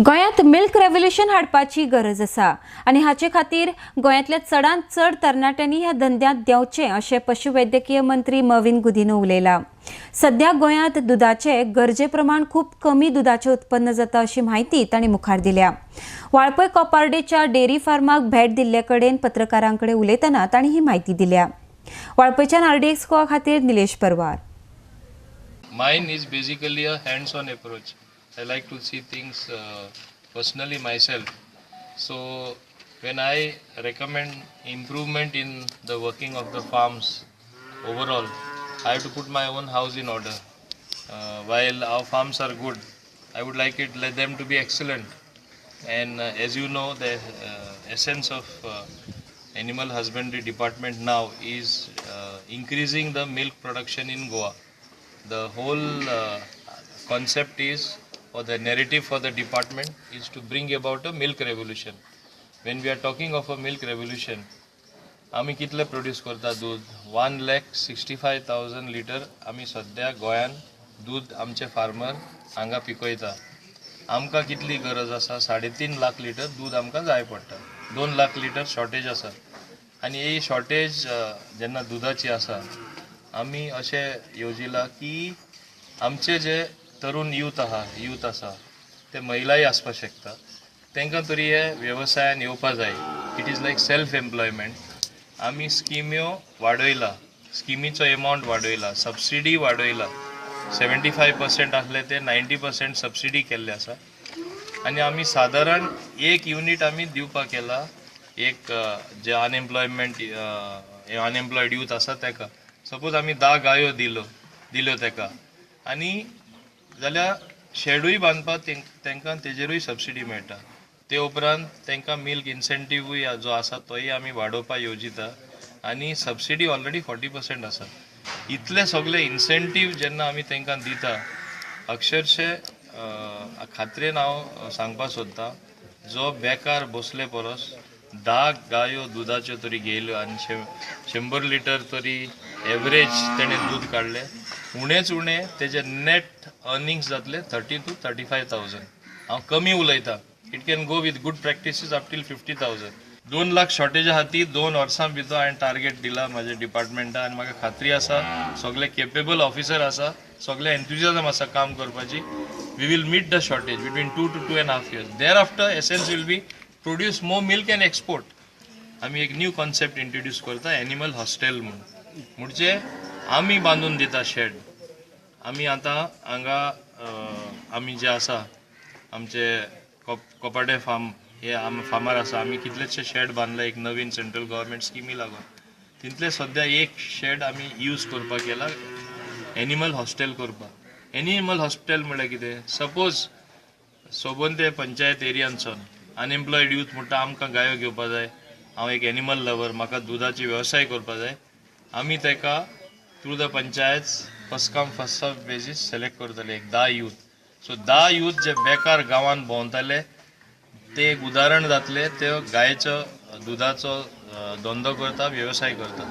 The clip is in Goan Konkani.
गोंयांत मिल्क रेव्होल्युशन हाडपाची गरज आसा आनी हाचे खातीर गोंयांतल्या चडांत चड तरणाट्यांनी ह्या धंद्यांत देंवचें अशें पशुवैद्यकीय मंत्री मविन गुदिन्हो उलयला. सध्या गोंयांत दुदाचे गरजे प्रमाण खूब कमी दुदाचें उत्पन्न जाता अशी म्हायती तांणी मुखार दिल्या. वाळपय कोपार्डेच्या डेअरी फार्माक भेट दिल्ले कडेन पत्रकारां कडेन उलयतना तांणी ही म्हायती दिल्या. वाळपयच्यान आरडीएक्स गोवा खातीर निलेश परवार. Mine is basically a hands-on approach. I like to see things personally myself. So when I recommend improvement in the working of the farms overall, I have to put my own house in order. While our farms are good, I would like it let them to be excellent. And as you know, the essence of animal husbandry department now is increasing the milk production in Goa. The whole concept is, or the narrative for the department is to bring about a milk revolution. When we are talking of a milk revolution, आमी कितले प्रोड्यूस करता दूद? 1,65,000 litre आमी सद्या गोंयान दूद आमचे फार्मर हांगा पिकयता. आमकां कितली गरज आसा? 3.5 लाख लिटर दूद आमकां जाय पडटा. 2 लाख लिटर शॉर्टेज आसा आनी ही शॉर्टेज जेन्ना दुदाची आसा, आमी अशें येवजिलां की आमचे जे तरुण यूथ आहा, यूथ आसा, ते महिलाय आसपाक शकता, तांकां तरी हे वेवसायान येवपा जाय. It is like self employment. आमी स्किम्यो वाडयला, स्किमीचो एमावंट वाडयला, सबसिडी वाडयला. 75% आसले ते 90% सबसिडी केल्ले आसा आनी आमी सादारण एक युनीट आमी दिवपाक केला एक जे अनएम्प्लॉयड यूथ आसा ताका. सपोज आमी 10 गायो दिल्यो ताका आनी जाल्यार शेडूय बांदपाक तांकां तेजेरूय सबसिडी मेळटा. ते उपरांत तांकां मिल्क इन्सेंटिव्हूय जो आसा तोय आमी वाडोवपाक येवजिता आनी सबसिडी ऑलरेडी 40% आसा. इतले सगळे इन्सेंटीव जेन्ना आमी तांकां दिता, अक्षरशे खात्रेन हांव सांगपाक सोदतां, जो बेकार बसले परस 10 गायो दुदाच्यो तरी घेयल्यो आनी 100 लिटर तरी एवरेज तेणें दूद काडलें, उणेच उणें तेजे नेट अर्निंग्स जातले 30 to 35 thousand. हांव कमी उलयतां. It can go with good practices up till 50,000. 2 lakh shortage आहा ती 2 वर्सां भितर हांवें टार्गेट दिला म्हाज्या डिपार्टमेंटा आनी म्हाका खात्री आसा, सगळे केपेबल ऑफिसर आसा, सगळे एन्थुजियाजम आसा काम करपाची. We will meet the shortage between 2 to 2.5 years. Thereafter, essence will be produce more milk and export. आमी एक न्यू कॉन्सेप्ट इंट्रोड्यूस करता, एनिमल हॉस्टेल म्हूण. म्हणजे आमी बांदून दिता शेड. आमी आतां हांगा आमी जे आसा आमचे कोपाडे फार्म हे आम फार्मार आसा, आमी कितलेशे शेड बांदले एक नवीन सेंट्रल गव्हर्मेंट स्किमी लागून. तितले सद्या एक शेड आमी यूज करपाक केला एनिमल हॉस्टेल करपाक. एनिमल हॉस्टेल म्हणल्यार कितें? सपोज सोबंते पंचायत एरियानसून अनएम्प्लॉयड यूथ म्हणटा, आमकां गायो घेवपा जाय, हांव एक एनिमल लवर, म्हाका दुदाची वेवसाय करपा जाय. आमी ताका through the panchayat first come first serve basis select करतले एक 10 यूथ. सो 10 यूथ जे बेकार गांवांत भोंवताले ते एक उदाहरण जातले. ते गायेचो दुदाचो धंदो करता, वेवसाय करता.